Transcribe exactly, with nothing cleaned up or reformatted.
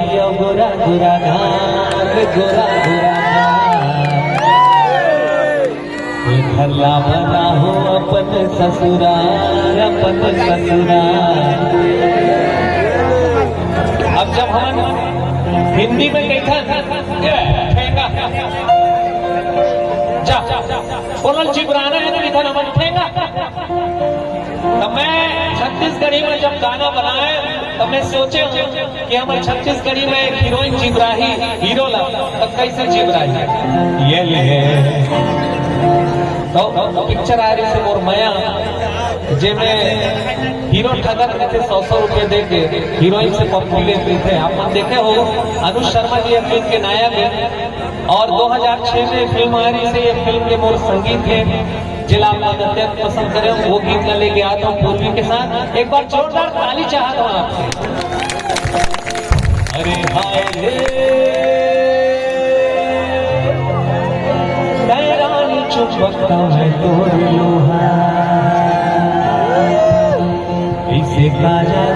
गोरा गोरा गाल, गोरा गोरा गाल। घर ला बना हो अपन ससुराल, अपन ससुराल। अब जब हमन हिंदी में कहिथन, "ए, ठेंगा, जा, बोलल जिब्राना है," तो कहिथन हमन, "ठेंगा।" तो मैं छत्तीसगढ़ी में जब गाना बनाए, तो मैं सोचे कि हमर छत्तीसगढ़ी में एक हीरोइन जिब्राही हीरो ला, तो कैसे जिब्राही? ये ले। तो पिक्चर आए रहिसे मोर मया, जेमे हीरो ठगत रहिथे सौ सौ रुपये दे के, हीरोइन से पप्पी लेत रहिथे। आप मन देखे हो, अनुज शर्मा जी ये फिल्म के नायक है। और दो हज़ार छह में फिल्म आए रहिसे, ये फिल्म के मोर संगीत है, जेला आप मन अत्यंत पसंद करे, वो गीत ला लेके आता हूँ पूर्वी के साथ। एक बार जोरदार ताली चाहत हूँ आपसे। अरे हाय रे, तैं रानी चुंबकता है तोर लोहा, इसे काजा